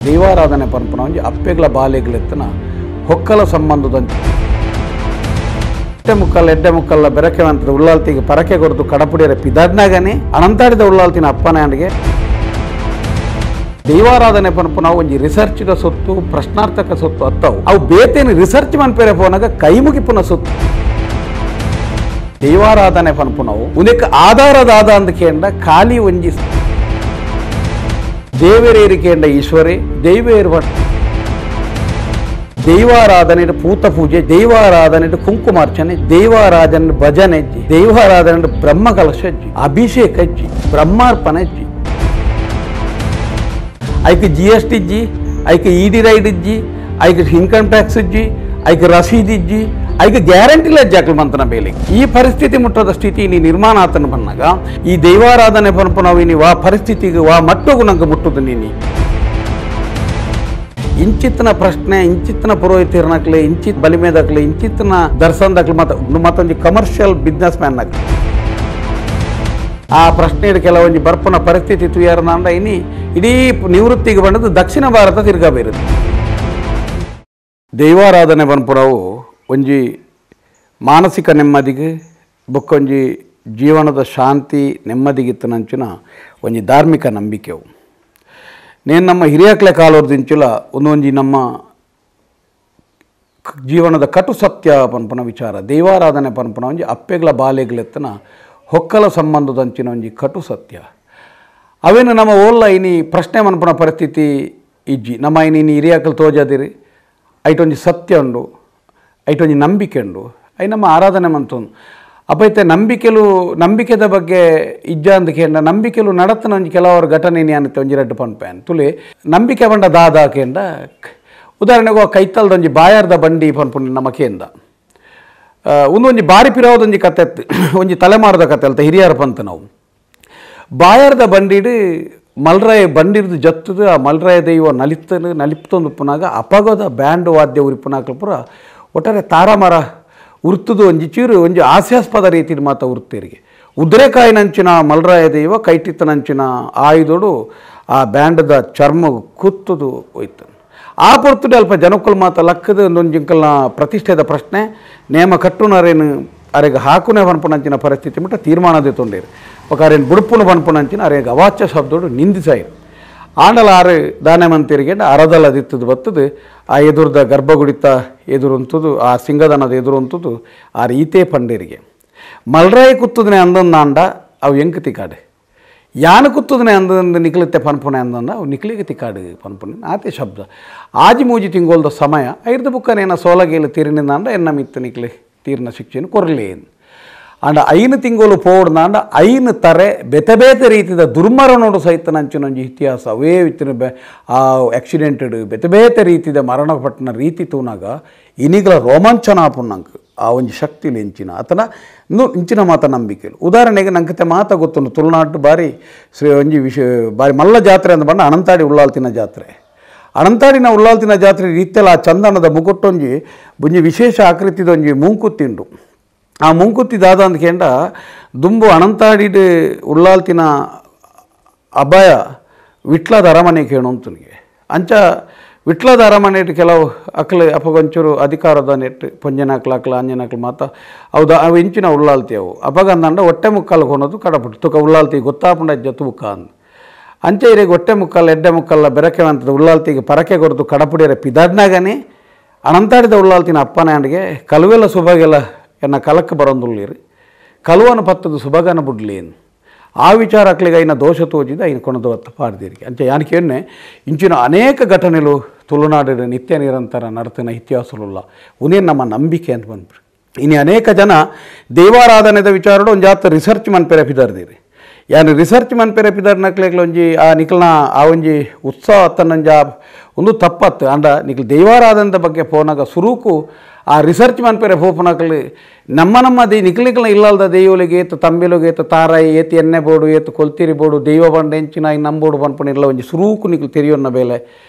ದೈವಾರಾಧನೆ ಪನ್ಪುನ ಒಂಜಿ ಅಪ್ಪೆಗ್ಲ ಬಾಲೆಗ್ಲೆತ್ತನ ಹೊಕ್ಕಲ ಸಂಬಂಧದಂಚ ಮುಕ್ಕಲ್ಲ ಎಡ್ಡೆ ಮುಕ್ಕಲ್ಲ ಬೆರಕೆ ಅಂತ ಉಳ್ಳಾಲ್ತಿಗೆ ಪರಕೆ ಕೊಡ್ತು ಕಡಪುಡಿಯರ ಪಿದಾಡ್ನಾಗನೆ ಅನಂತಾಡಿದ ಉಳ್ಳಾಲ್ತಿನ ಅಪ್ಪನಾಂಡಿಗೆ ದೈವಾರಾಧನೆ ಪನ್ಪುನ ಒಂಜಿ ರಿಸರ್ಚ್ದ ಸೊತ್ತು ಪ್ರಶ್ನಾರ್ಥಕ ಸೊತ್ತು ಅತ್ತವು ಅವು ಬೇತೇನು ರಿಸರ್ಚ್ ಮನ್ಪೇರೆ ಪೋನಾಗ ಕೈಮುಗಿಪುನ ಸೊತ್ತು ದೈವಾರಾಧನೆ ಪನ್ಪುನವು ಉದಕ್ಕೆ ಆಧಾರದಾದ ಅಂದಕೇಂಡ ಖಾಲಿ ಒಂಜಿ ದೇವರೇರಿಕೆಂಡ ಈಶ್ವರೇ ದೈವೇರು ದೈವಾರಾಧನೆ ಪೂತ ಪೂಜೆ ದೈವಾರಾಧನೆ ಕುಂಕುಮಾರ್ಚನೆ ದೈವಾರಾಧನೆ ಭಜನೆ ದೈವಾರಾಧನೆ ಬ್ರಹ್ಮ ಕಲಶ ಅಭಿಷೇಕ ಬ್ರಹ್ಮಾರ್ಪಣೆ ಐಕ್ G S T ಇಜ್ಜಿ ಐಕ್ E D ride ಇಜ್ಜಿ ಐಕ್ ಇನ್ಕಮ್ ಟ್ಯಾಕ್ಸ್ ಇಜ್ಜಿ ಐಕ್ ರಸೀದ್ ಇಜ್ಜಿ ಐಕ್ ಗ್ಯಾರಂಟಿಲ ಜಾಕಲ್ ಮಂತನ ಬೇಲೆ ಈ ಪರಿಸ್ಥಿತಿ ಮುಟ್ಟದ ಸ್ಥಿತಿ ನೀ ನಿರ್ಮಾಣ ಆತನ ಬಂದಾಗ ಈ ದೈವಾರಾಧನೆ ಪನ್ಪುನವು ನೀ ವಾ ಪರಿಸ್ಥಿತಿಗೆ ವಾ ಮಟ್ಟಗೂ ನಂಗೆ ಮುಟ್ಟುದು ನೀನು ಇಂಚಿತ್ತನ ಪ್ರಶ್ನೆ ಇಂಚಿತ್ತನ ಪುರೋಹಿತರ್ನಕ್ಲೆ ಇಂಚಿತ್ ಬಲಿಮೇದಕ್ಲೆ ಇಂಚಿತ್ತನ ದರ್ಶನದಾಕ್ಲೆ ಮತ್ತು ಮತ್ತೊಂದು commercial business man ನಕ್ಲೆ ಆ ಪ್ರಶ್ನೆ ಕೆಲವೊಂದು ಬರ್ಪುನ ಪರಿಸ್ಥಿತಿ ತುಯಾರನಾಂಡ ಇನಿ ಇಡೀ ನಿವೃತ್ತಿಗೆ ಬಂದದ್ದು ದಕ್ಷಿಣ ಭಾರತ ತಿರ್ಗಾ ಬೇರೆ ದೈವಾರಾಧನೆ ಪನ್ಪುನವು ಒಂಜಿ ಮಾನಸಿಕ ನೆಮ್ಮದಿಗೆ ಬೊಕ್ಕೊಂಜಿ ಜೀವನದ ಶಾಂತಿ ನೆಮ್ಮದಿಗಿತ್ತನಂಚಿನ ಒಂಜಿ ಧಾರ್ಮಿಕ ನಂಬಿಕೆವು. ನೇನು ನಮ್ಮ ಹಿರಿಯಕ್ಲೆ ಕಾಲೋರ್ದಿಂಚುಲ ಒಂದೊಂಜಿ ನಮ್ಮ ಜೀವನದ ಕಟು ಸತ್ಯ ಪನ್ಪುನ ವಿಚಾರ ದೈವಾರಾಧನೆ ಪನ್ಪುನ ಒಂಜಿ ಅಪ್ಪೆಗ್ಲ ಬಾಲೆಗ್ಲೆತ್ತನ ಹೊಕ್ಕಲ ಸಂಬಂಧದಂಚಿನ ಒಂಜಿ ಕಟು ಸತ್ಯ ಅವೇನು ನಮ್ಮ ಓಲ್ಲ ಇನಿ ಪ್ರಶ್ನೆ ಮನ್ಪುನ ಪರಿಸ್ಥಿತಿ ಇಜ್ಜಿ ನಮ್ಮ ಇನಿ ಇನಿ ಹಿರಿಯಾಕಲು ತೋಜಾದಿರಿ ಐಟೊಂಜಿ ಸತ್ಯ ಉಂಡು ಐಟೊಂಜಿ ನಂಬಿಕೆ ಉಂಡು I ನಮ್ಮ ಆರಾಧನೆ ಮಂತೊಂದು ಅಪೈತೆ ನಂಬಿಕೆಲು ನಂಬಿಕೆದ ಬಗ್ಗೆ ಇಜ್ಜ ಅಂದಕೇಂಡ ನಂಬಿಕೆಲು ನಡತನ ಒಂಜಿ ಕೆಲವರು ಘಟನೆ ಅನ್ನತ್ತೆ ಒಂಜಿ ರಡ್ಡು ಪನ್ಪೆ ತುಳಿ ನಂಬಿಕೆ ಬಂಡ ದಾದಾಕೇಂಡ ಉದಾಹರಣೆಗೆ ಕೈತಲ್ದೊಂಜಿ ಬಾಯಾರ್ದ ಬಂಡಿ ಪನ್ಪುಂಡು ನಮ್ಮ ಕೇಂದ ಒಂದೊಂಜಿ ಬಾರಿ ಪಿರಾವದೊಂಜಿ ಕತೆ ಒಂಜಿ ತಲೆಮಾರದ ಕತೆ ಅಲ್ತ ಹಿರಿಯರ ಪಂತ ನಾವು ಬಾಯಾರ್ದ ಬಂಡಿಡು ಮಲ್ರಾಯ ಬಂಡಿರ್ದು ಜತ್ತದು ಆ ಮಲ್ರಾಯ ದೈವ ನಲಿತ್ತನು ನಲಿಪ್ತೊಂದು ಉಪ್ಪುನಾಗ ಅಪಗದ ಬ್ಯಾಂಡ್ ವಾದ್ಯ ಉರಿಪುನಾಕಲು ಪೂರ ಒಟ್ಟಾರೆ ತಾರಾಮರ ಉರ್ತುದು ಒಂಜಿ ಚೀರು ಒಂಜಿ ಹಾಸ್ಯಾಸ್ಪದ ರೀತಿಯ ಮಾತ ಉರ್ತೇರಿಗೆ ಉದ್ರೆಕಾಯಿನಂಚಿನ ಮಲ್ರಾಯ ದೈವ ಕೈಟಿತ್ತನಂಚಿನ ಆಯುಧೋಡು ಆ ಬ್ಯಾಂಡದ ಚರ್ಮ ಕುತ್ತುದು ಹೋಯ್ತು. ಆ ಪೊರ್ತುಡು ಅಲ್ಪ ಜನಕ್ಕಲ್ ಮಾತ ಲಕ್ಕದ ಒಂದೊಂಜಿಂಕಲ್ನ ಪ್ರತಿಷ್ಠೆದ ಪ್ರಶ್ನೆ ನೇಮ ಕಟ್ಟುನರೇನು ಅರೆಗೆ ಹಾಕುನೇ ಪನ್ಪುನಂಚಿನ ಪರಿಸ್ಥಿತಿ ಮುಟ್ಟ ತೀರ್ಮಾನದೇ ತೊಂಡೇರು ఒక ಅರೇನು ಬುಡುಪುನು ಪನ್ಪುನಂಚಿನ ಅರೆಗೆ ಅವಾಚ್ಯ ಶಬ್ದೋಡು ನಿಂದಿಸಾಯಿರು ಆಂಡಲ ಆರು ದಾನೆಮಂತಿರಿಗೆ ಅರದಲ ದಿತ್ತದು ಬತ್ತದು ಆ ಎದುರ್ದ ಗರ್ಭಗುಡಿತ ಎದುರುಂತದು ಆ ಸಿಂಗದನದ ಎದುರುಂತದು ಆ ರೀತೇ ಪಂಡೇರಿಗೆ ಮಲ್ರಾಯಿ ಕುತ್ತದನೆ ಅಂದಂದಾಂಡ ಅವು ಎಂಕ್ ತಿಕಾಡು ಯಾನು ಕುತ್ತದನೆ ಅಂದಂದು ನಿಕ್ಲತ್ತೆ ಪನ್ಪುನೆ ಅಂದಂದ ಅವು ನಿಕ್ಲಿಗೆ ತಿಕಾಡು ಪನ್ಪುನೆ ಆತೆ ಶಬ್ದ ಆಜಿ ಮೂಜಿ ತಿಂಗೋಲ್ದ ಸಮಯ ಐರ್ದ ಬುಕ್ಕನೇನ ಸೋಲಗೇಲು ತೀರಿನಿಂದಾಂಡ ಎನ್ನ ಮಿತ್ತು ನಿಕ್ಲಿ ತೀರಿನ ಶಿಕ್ಷೆಯನ್ನು ಕೊರಲೇನು ಅಂಡ ಐನು ತಿಂಗಳು ಪೋಡ್ನಾಂಡ ಐನು ತರೆ ಬೇತೆ ಬೇತೆ ರೀತಿಯ ದುರ್ಮರಣೋಡು ಸಹಿತ ನಂಚಿನೊಂಜಿ ಇತಿಹಾಸ ಅವೇ ಇತ್ತಿನ ಆ ಆಕ್ಸಿಡೆಂಟೆಡ್ ಬೇತೆ ಬೇತೆ ರೀತಿಯ ಮರಣಪಟ್ಟನ ರೀತಿ ತೂನಾಗ ಇನಿಗಳ ರೋಮಾಂಚನ ಆಪುನಂಕ್ ಆ ಒಂಜಿ ಶಕ್ತಿಲಿ ಇಂಚಿನ ಅತನ ಇಂಚಿನ ಮಾತ ನಂಬಿಕೆ. ಉದಾಹರಣೆಗೆ ನಂಕತೆ ಮಾತ ಗೊತ್ತುಂಡು ತುಳುನಾಡು ಬಾರಿ ಶ್ರೀ ಒಂಜಿ ವಿಶ್ ಬಾರಿ ಮಲ್ಲ ಜಾತ್ರೆ ಅಂದ ಬಂಡ ಅನಂತಾಡಿ ಉಳ್ಳಾಲ್ತಿನ ಜಾತ್ರೆ ಅನಂತಾಡಿನ ಉಳ್ಳಾಲ್ತಿನ ಜಾತ್ರೆ ರೀತಿಯಲ್ಲ ಆ ಚಂದನದ ಮುಗುಟ್ಟೊಂಜಿ ಒಂಜಿ ವಿಶೇಷ ಆಕೃತಿದೊಂಜಿ ಮೂಂಕುತ್ತಿಂಡು ಆ ಮುಂಕುತ್ತಿ ದಾದ ಅಂದ್ಕೇಂಡ ದುಂಬು ಅನಂತಾಡಿಡು ಉಳ್ಳಾಲ್ತಿನ ಅಭಯ ವಿಟ್ಲದ ಅರಮನೆ ಕೇಳು ಅಂತನಿಗೆ ಅಂಚ ವಿಟ್ಲದ ಅರಮನೆ ಕೆಲವು ಅಕ್ಲು ಅಪಗೊಂಚೂರು ಅಧಿಕಾರದ ನೆಟ್ಟು ಪೊಂಜನಾಕ್ಲು ಅಕ್ಲ ಅಂಜನಾಕ್ಲು ಮಾತ ಹೌದ ಅವು ಇಂಚಿನ ಉಳ್ಳಾಲ್ತಿ ಅವು ಅಪಗಂದಂಡ ಹೊಟ್ಟೆ ಮುಕ್ಕಾಲು ಕೊನೋದು ಕಡಪಟ್ಟು ತುಕ ಉಳ್ಳಾಲ್ತಿ ಗೊತ್ತಾಪುಂಡ ಜತ್ತು ಅಂದ ಅಂಚೆ ಇರೆಗೆ ಹೊಟ್ಟೆ ಮುಕ್ಕಲ್ಲ ಎಡ್ಡೆ ಮುಕ್ಕಲ್ಲ ಬೆರಕೆ ಅಂತದ ಉಳ್ಳಾಲ್ತಿಗೆ ಪರಕೆ ಕೊಡ್ತು ಕಡಪುಡಿಯರ ಪಿದಾಡ್ನಾಗನೆ ಅನಂತಾಡಿದ ಉಳ್ಳಾಲ್ತಿನ ಅಪ್ಪನಾಂಡಿಗೆ ಕಲುವೆಲ್ಲ ಸುಬಗೆಲ್ಲ ಎನ್ನ ಕಲಕ್ಕೆ ಬರೋಂದುಳ್ಳೀರಿ ಕಲುವನ ಪತ್ತದ ಸುಬಗನ ಬುಡ್ಲೇನು ಆ ವಿಚಾರ ಅಕ್ಲಿಗೆ ಐನ ದೋಷ ತೋಜಿದ ಐನ ಕೊಣದ ಹೊತ್ತ ಪಾಡ್ದಿರಿಗೆ ಅಂಚೆ ಯಾನಕೇನೆ ಇಂಚಿನ ಅನೇಕ ಘಟನೆಗಳು ತುಳುನಾಡಿನ ನಿತ್ಯ ನಿರಂತರ ನಡತಿನ ಇತಿಹಾಸಲುಲ್ಲ ಉನೇ ನಮ್ಮ ನಂಬಿಕೆ ಅಂತ ಬಂದ್ಬಿಡ್ರಿ. ಇನ್ನು ಅನೇಕ ಜನ ದೇವಾರಾಧನೆದ ವಿಚಾರಡು ಒಂದು ಜಾತ ರಿಸರ್ಚ್ ಮನ್ಪೆರೆ ಪಿದಾರ್ದಿರಿ ಯಾನು ರಿಸರ್ಚ್ ಮನ್ಪೆರೆ ಪಿದಾರ್ನಕ್ಲೆಗ್ಲ ಒಂಜಿ ಆ ನಿಕ್ಲನ ಆ ಒಂಜಿ ಉತ್ಸಾಹ ಅತ್ತನಂಜ ಒಂದು ತಪ್ಪತ್ತು ಅಂಡ ನಿಕ್ಲು ದೇವಾರಾಧನೆದ ಬಗ್ಗೆ ಪೋನಾಗ ಸುರುಕು ಆ ರಿಸರ್ಚ್ ಮನ್ಪೆರೆ ಪೋಪನಕ್ಲು ನಮ್ಮ ನಮ್ಮ they ನಿಕ್ಲಿಕ್ಲ ಇಲ್ಲಲ್ದ ದೈವಲಿಗೆ ಏತು ತಂಬಿಲುಗೆ ಏತು ತಾರಾಯಿ ಏತು ಎಣ್ಣೆ ಬೋಡು ಏತು ಕೊಲ್ತಿರಿ ಬೋಡು ದೈವ ಬಂಡ ಎಂಚಿನ ನಂಬೋಡು ಪನ್ಪುನ ಇಲ್ಲ ಒಂಜಿ ಸುರುಕು ನಿಕ್ಲು ತೆರಿಯೊನ್ನ ಬೇಲೆ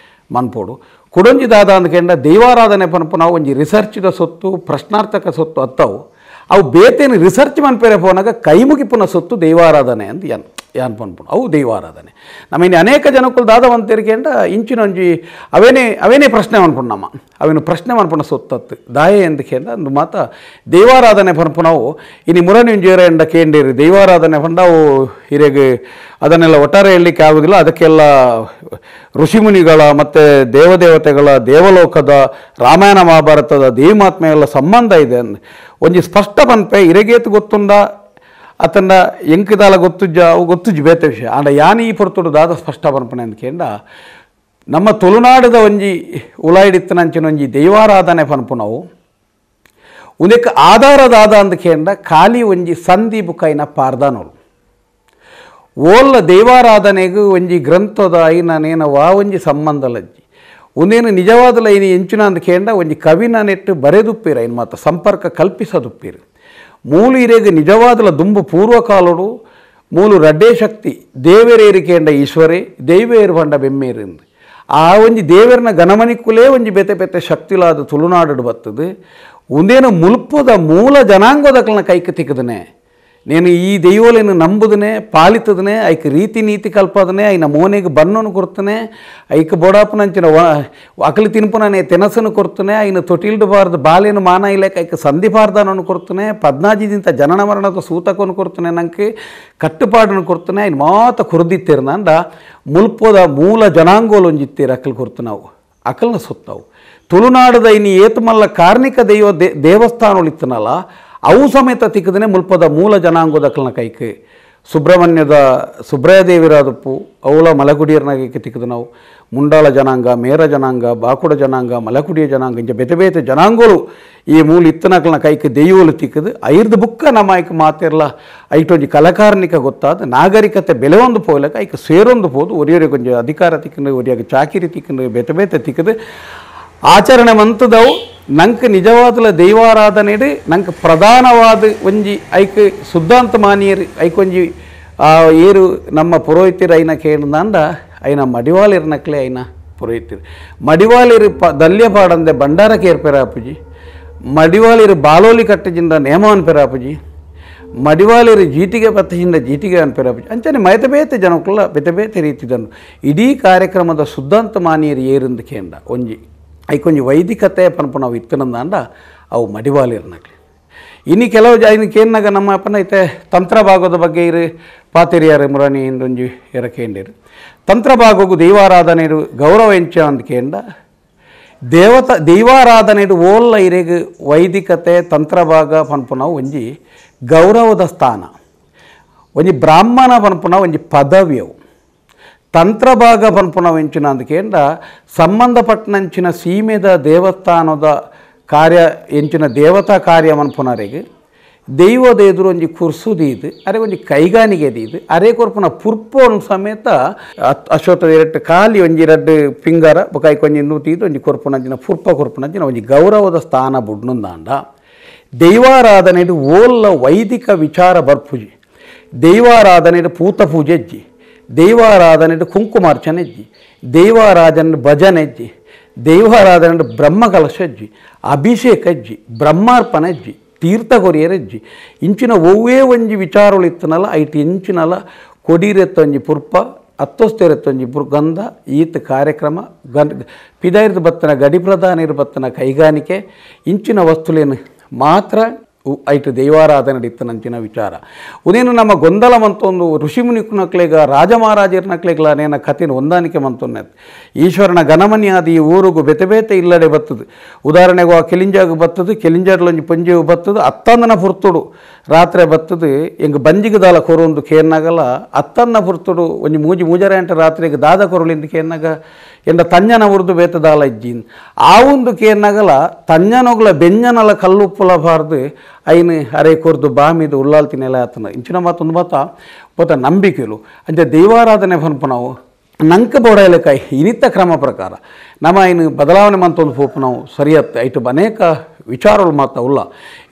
ಮನ್ಪೋಡು ಕುಡೊಂಜಿ ದಾದ ಅಂದ್ಕೆಂಡ ದೈವಾರಾಧನೆ ಪನ್ಪುನವು ಒಂಜಿ ರಿಸರ್ಚ್ದ ಸೊತ್ತು ಪ್ರಶ್ನಾರ್ಥಕ ಸೊತ್ತು ಅತ್ತವು ಅವು ಬೇತೇನು ರಿಸರ್ಚ್ ಮನ್ಪೆರೆ ಪೋನಾಗ ಕೈಮುಗಿಪುನ ಸೊತ್ತು ದೈವಾರಾಧನೆ ಅಂತ ಯಾನ್ ಪನ್ಪುಂಡು ಅವು ದೈವಾರಾಧನೆ. ನಮ್ಮ ಇನ್ನು ಅನೇಕ ಜನಕ್ಕೂ ದಾದವಂತೇರಿಕೆಂಡ ಇಂಚಿನೊಂಜಿ ಅವೇನೇ ಅವೇನೇ ಪ್ರಶ್ನೆ ಮನ್ಪುಂಡು ನಮ್ಮ ಅವೇನು ಪ್ರಶ್ನೆ ಮನ್ಪುಂಡ ಸೊತ್ತತ್ತು ದಾಯೆ ಎಂದಕೇಂಡ ಅಂದು ಮಾತ ದೈವಾರಾಧನೆ ಪನ್ಪುನವು ಇನ್ನು ಮುರನಿ ಒಂಜಿ ಎಂಡ ಕೇಂಡೇರಿ ದೈವಾರಾಧನೆ ಪಂಡವು ಹಿರಿಯಗೆ ಅದನ್ನೆಲ್ಲ ಒಟ್ಟಾರೆ ಹೇಳಲಿಕ್ಕೆ ಆಗೋದಿಲ್ಲ. ಅದಕ್ಕೆಲ್ಲ ಋಷಿಮುನಿಗಳ ಮತ್ತು ದೇವದೇವತೆಗಳ ದೇವಲೋಕದ ರಾಮಾಯಣ ಮಹಾಭಾರತದ ದೇವಿಮಾತ್ಮೆಯೆಲ್ಲ ಸಂಬಂಧ ಇದೆ ಅಂದ್ ಒಂಜಿ ಸ್ಪಷ್ಟ ಪನ್ಪೆ ಇರೆಗೇತು ಗೊತ್ತುಂಡ ಅತಂಡ ಎಂಕಿದಾಲ ಗೊತ್ತುಜ್ಜ ಅವು ಗೊತ್ತುಜ್ಜಿ ಬೇತೆ ವಿಷಯ. ಆಂಡ ಯಾನ್ ಈ ಪೊರ್ತುಡು ದಾದ ಸ್ಪಷ್ಟ ಪನ್ಪನೆ ಅಂದ್ಕೇಂಡ ನಮ್ಮ ತುಳುನಾಡದ ಒಂಜಿ ಉಲಾಯಿಡಿತ್ತನಂಚಿನ ಒಂಜಿ ದೈವಾರಾಧನೆ ಪನ್ಪುನವು ಉಂದಕ್ಕೆ ಆಧಾರದಾದ ಅಂದ್ಕೇಂಡ ಖಾಲಿ ಒಂಜಿ ಸಂಧಿ ಬುಕ್ಕೈನ ಪಾರ್ದಾನೋಳು ಓಲ್ಲ ದೈವಾರಾಧನೆಗೂ ಒಂಜಿ ಗ್ರಂಥದ ಐನ ವಾ ಒಂಜಿ ಸಂಬಂಧಲಜ್ಜಿ ಒಂದೇನು ನಿಜವಾದಲ ಐನಿ ಎಂಚಿನ ಅಂದ್ಕೇಂಡ ಒಂಜಿ ಕವಿನ ನೆಟ್ಟು ಬರೆದುಪ್ಪೀರ ಐನ್ ಮಾತ ಸಂಪರ್ಕ ಕಲ್ಪಿಸದುಪ್ಪೀರು ಮೂಲು ಇರೇಗ ನಿಜವಾದಲ ದುಂಬು ಪೂರ್ವಕಾಲಡು ಮೂಲು ರಡ್ಡೇ ಶಕ್ತಿ ದೇವರೇರಿಕೇಂಡ ಈಶ್ವರೇ ದೈವೇರು ಪಂಡ ಬೆಮ್ಮೇರಿಂದು ಆ ಒಂಜಿ ದೇವರನ ಗಣಮನಿಕ್ಕುಲೇ ಒಂಜಿ ಬೇತೆ ಬೇತೆ ಶಕ್ತಿಲಾದ ತುಳುನಾಡು ಬರ್ತದೆ ಒಂದೇನು ಮುಲ್ಪದ ಮೂಲ ಜನಾಂಗದಕ್ಕಲನ ಕೈಗೆ ತಿಕ್ಕದನೆ నేను ಈ ದೈವೋಲೆನು ನಂಬುದನೆ ಪಾಲಿತದನೆ ಐಕ್ ರೀತಿ ನೀತಿ ಕಲ್ಪದನೆ ಐನ ಮೋನೆಗೆ ಬನ್ನನು ಕೊರ್ತನೆ ಐಕ್ ಬೋಡಾಪನಂಚಿನ ಅಕಲಿ ತಿನ್ಪುನನೆ ತೆನಸನು ಕೊರ್ತನೆ ಐನ ತೊಟಿಲ್ಡು ಬಾರ್ದು ಬಾಲೇನು ಮಾನ ಇಲ್ಲಕ್ಕೆ ಐಕ್ ಸಂಧಿಪಾರ್ದನನ್ನು ಕೊರ್ತನೆ ಪದ್ನಾಜಿದಿಂತ ಜನನ ಮರಣದ ಸೂತಕವನ್ನು ಕೊರ್ತನೆ ನಂಗೆ ಕಟ್ಟುಪಾಡನ್ನು ಕೊರ್ತನೆ ಐನ ಮಾತ ಕುರ್ದಿತ್ತಿರ್ನಂದ ಮುಲ್ಪೋದ ಮೂಲ ಜನಾಂಗೋಲು ಒಂಜಿತ್ತೀರ ಅಕಲ್ ಕೊರ್ತನಾವು ಅಕಲ್ನ ಸುತ್ತಾವು ತುಳುನಾಡದ ಇನ್ನು ಏತಮಲ್ಲ ಕಾರ್ಣಿಕ ದೈವ ದೇವಸ್ಥಾನಗಳಿತ್ತನಲ್ಲ ಅವು ಸಮೇತ ತಿಕ್ಕದನೆ ಮುಲ್ಪದ ಮೂಲ ಜನಾಂಗದಕ್ಕಲ್ನ ಕೈಕ್ ಸುಬ್ರಹ್ಮಣ್ಯದ ಸುಬ್ರಯದೇವಿರಾದಪ್ಪು ಅವಳ ಮಲಗುಡಿಯರ್ನಾಗಕ್ಕೆ ತಿಕ್ಕದು ನಾವು ಮುಂಡಾಳ ಜನಾಂಗ ಮೇರ ಜನಾಂಗ ಬಾಕುಡ ಜನಾಂಗ ಮಲಕುಡಿಯ ಜನಾಂಗ ಇಂಚ ಬೇತೆ ಬೇತೆ ಜನಾಂಗಗಳು ಈ ಮೂಲ ಇತ್ತನಕಲ್ನ ಕೈಕ್ ದೈವಲು ತಿಕ್ಕದು ಐರ್ದು ಬುಕ್ಕ ನಮ್ಮ ಐಕ್ ಮಾತಿರ್ಲ ಐಟೊಂಜಿ ಕಲಕಾರ್ನಿಕ ಗೊತ್ತಾದ ನಾಗರಿಕತೆ ಬೆಲೆ ಒಂದು ಪೋಲಕ ಐಕ್ ಸೇರೊಂದು ಪೋದು ಒರಿಯರಿಗೆ ಕೊಂಚ ಅಧಿಕಾರ ತಿಕ್ಕಂಡು ಒರಿಯಾಗ ಚಾಕಿರಿ ತಿಕ್ಕಂಡು ಬೇತೆ ಬೇತೆ ತಿಕ್ಕದು ಆಚರಣೆ ಮಂತದವು ನಂಗೆ ನಿಜವಾದಲ ದೈವಾರಾಧನೆ ನಂಗೆ ಪ್ರಧಾನವಾದ ಒಂಜಿ ಐಕ್ ಸುದ್ದಾಂತ ಮಾನಿಯರು ಐಕೊಂಜಿ ಏರು ನಮ್ಮ ಪುರೋಹಿತರು ಐನ ಕೇಳಿದಂಡ ಐನ ಮಡಿವಾಲಿರ್ನಕ್ಲೆ ಐನ ಪುರೋಹಿತರು ಮಡಿವಾಲಿರು ಪ ದಲ್ಯ ಪಾಡಂದೆ ಭಂಡಾರ ಕೇರ್ಪೆರಾಪುಜಿ ಮಡಿವಾಲಿರು ಬಾಲೋಲಿ ಕಟ್ಟಜಿಂದ ನೇಮವನ್ ಪೆರಾಪುಜಿ ಮಡಿವಾಲಿರು ಜೀಟಿಗೆ ಪತ್ತಿಯಿಂದ ಜೀಟಿಗೆ ಅನ್ಪೆರಾಪುಜಿ ಅಂಚನೆ ಮೈತೆ ಬೇತೆ ಜನಕ್ಕಲ್ಲ ಬೇತೆ ಬೇತೆ ರೀತಿದನ್ನು ಇಡೀ ಕಾರ್ಯಕ್ರಮದ ಸುದ್ದಾಂತ ಮಾನಿಯರು ಏರಿಂದು ಕೇಂಡ ಒಂಜಿ ಐಕೊಂಜಿ ವೈದಿಕತೆ ಪನ್ಪು ನಾವು ಇತ್ತನಂದಾಂಡ ಅವು ಮಡಿವಾಲಿರ್ನಕ್ಲೆ ಇನ್ನು ಕೆಲವು ಇನ್ನು ಕೇನ್ನಾಗ ನಮ್ಮ ಅಪ್ಪನ ಐತೆ ತಂತ್ರ ಭಾಗದ ಬಗ್ಗೆ ಇರು ಪಾತೆರಿಯಾರು ಮುರಾಣಿ ಇಂದೊಂಜಿ ಎರಕೇಂಡಿರು ತಂತ್ರ ಭಾಗಕ್ಕೂ ದೈವಾರಾಧನೆ ಗೌರವ ಎಂಚ ಅಂದ ಕೇಂಡ ದೇವತ ದೈವಾರಾಧನೆ ಓಲ್ಲ ಇರೆಗ್ ವೈದಿಕತೆ ತಂತ್ರಭಾಗ ಪನ್ಪುನವು ಒಂಜಿ ಗೌರವದ ಸ್ಥಾನ ಒಂಜಿ ಬ್ರಾಹ್ಮಣ ಪನ್ಪುನ ಒಂಜಿ ಪದವಿಯವು ತಂತ್ರಭಾಗ ಪನ್ಪುನವು ಎಂಚಿನ ಅಂದಕೇಂಡ ಸಂಬಂಧಪಟ್ಟನಂಚಿನ ಸೀಮೆದ ದೇವಸ್ಥಾನದ ಕಾರ್ಯ ಎಂಚಿನ ದೇವತಾ ಕಾರ್ಯ ಮನ್ಪುನರಿಗೆ ದೈವದ ಎದುರು ಒಂಜಿ ಕುರ್ಸುದೀದು ಅರೆ ಒಂಜಿ ಕೈಗಾನಿಗೆ ದೀದು ಅರೆ ಕೊರ್ಪುನ ಪುರ್ಪೋನ್ ಸಮೇತ ಅಶ್ವತ್ಥದ ಎರಡು ಖಾಲಿ ಒಂಜಿ ರಡ್ಡು ಪಿಂಗಾರ ಬೊಕಾಯ್ಕೊಂಜಿ ಒಂಜಿ ನೂತೀದು ಒಂಜಿ ಕೊರ್ಪುನಂಚಿನ ಪುರ್ಪ ಕೊರ್ಪುನಂಚಿನ ಒಂಜಿ ಗೌರವದ ಸ್ಥಾನ ಬುಡ್ನುಂದಾಂಡ ದೈವಾರಾಧನೆ ಓಲ್ಲ ವೈದಿಕ ವಿಚಾರ ಬರ್ಪುಜಿ ದೈವಾರಾಧನೆ ಪೂತ ಪೂಜೆ ಅಜ್ಜಿ ದೈವಾರಾಧನೆ ಕುಂಕುಮಾರ್ಚನೆ ಅಜ್ಜಿ ದೈವಾರಾಧನೆ ಭಜನೆ ಅಜ್ಜಿ ದೈವಾರಾಧನೆ ಬ್ರಹ್ಮ ಕಲಶ ಅಜ್ಜಿ ಅಭಿಷೇಕ ಅಜ್ಜಿ ಬ್ರಹ್ಮಾರ್ಪಣೆ ಅಜ್ಜಿ ತೀರ್ಥ ಕೊರಿಯರಜ್ಜಿ ಇಂಚಿನ ಒವ್ವೇ ಒಂಜಿ ವಿಚಾರಗಳು ಇತ್ತನಲ್ಲ ಐಟ್ ಇಂಚಿನಲ್ಲ ಕೊಡಿರೆತ್ತೊಂಜಿ ಪುರ್ಪ ಅತ್ತೊಸ್ತೆರೆತ್ತೊಂಜಿ ಗಂಧ ಈತ ಕಾರ್ಯಕ್ರಮ ಗಂಧ ಪಿದಾಯಿರ್ದು ಬತ್ತನ ಗಡಿ ಪ್ರಧಾನಿರು ಬತ್ತನ ಕೈಗಾನಿಕೆ ಇಂಚಿನ ವಸ್ತುಲೇನು ಮಾತ್ರ ಐಟ್ ದೈವಾರಾಧನೆ ಇತ್ತನಂಚಿನ ವಿಚಾರ ಉದೇನು ನಮ್ಮ ಗೊಂದಲ ಮಂತೊಂದು ಋಷಿಮುನಿಕ್ನಕ್ಲೆಗ ರಾಜ ಮಹಾರಾಜರ್ನಕ್ಲೆಗ್ಲ ನೇನ ಕಥೆನ ಹೊಂದಾಣಿಕೆ ಮಂತೊನ್ನೆ ಈಶ್ವರನ ಗಣಮನಿಯಾದ ಈ ಊರುಗು ಬೆತೆ ಬೇತೆ ಇಲ್ಲಡೆ ಬತ್ತದು ಉದಾಹರಣೆಗೂ ಆ ಕೆಲಿಂಜಾಗು ಬತ್ತದು ಕೆಲಿಂಜಾಡ್ಲೊಂಜಿ ಪಂಜೆವು ಬತ್ತದು ಅತ್ತಂದನ ಪುರ್ತುಡು ರಾತ್ರಿ ಬತ್ತದು ಎಂಗ್ ಬಂಜಿಗೆ ದಾಲ ಕೊರೊಂದು ಕೇರ್ನಾಗಲ ಅತ್ತನ್ನ ಪುರ್ತುಡು ಒಂಜಿ ಮೂಜಿ ಮೂಜರೆ ಅಂಟ ರಾತ್ರಿಗೆ ದಾದ ಕೊರಳಿಂದ ಕೇರ್ನಾಗ ಎಂಡ ತಂಜನ ಉರ್ದು ಬೇತ ದಾಲ ಇಜ್ಜಿನ್ ಆ ಒಂದು ಕೇರ್ನಾಗಲ ತಂಜನೊಗ್ಲ ಬೆಂಜನಲ ಕಲ್ಲುಪ್ಪುಲ ಬಾರ್ದು ಐನು ಅರೆ ಕೊರ್ದು ಬಾಮಿದು ಉಳ್ಳಾಲ್ ತಿನ್ನೆಲ್ಲ ಆತನ ಇಂಚಿನ ಮಾತೊಂದು ಮಾತ ಪೋತ ನಂಬಿಕೆಲು ಅಂಚೆ ದೈವಾರಾಧನೆ ಪನ್ಪು ನಾವು ನಂಕ ಬೋಡಾಯಲಕಾಯಿ ಇನಿತ ಕ್ರಮ ಪ್ರಕಾರ ನಮ್ಮ ಇನ್ನು ಬದಲಾವಣೆ ಮಂತೊಂದು ಪೋಪು ನಾವು ಸರಿಯತ್ತೆ ಐಟು ಅನೇಕ ವಿಚಾರಗಳು ಮಾತ ಉಲ್ಲ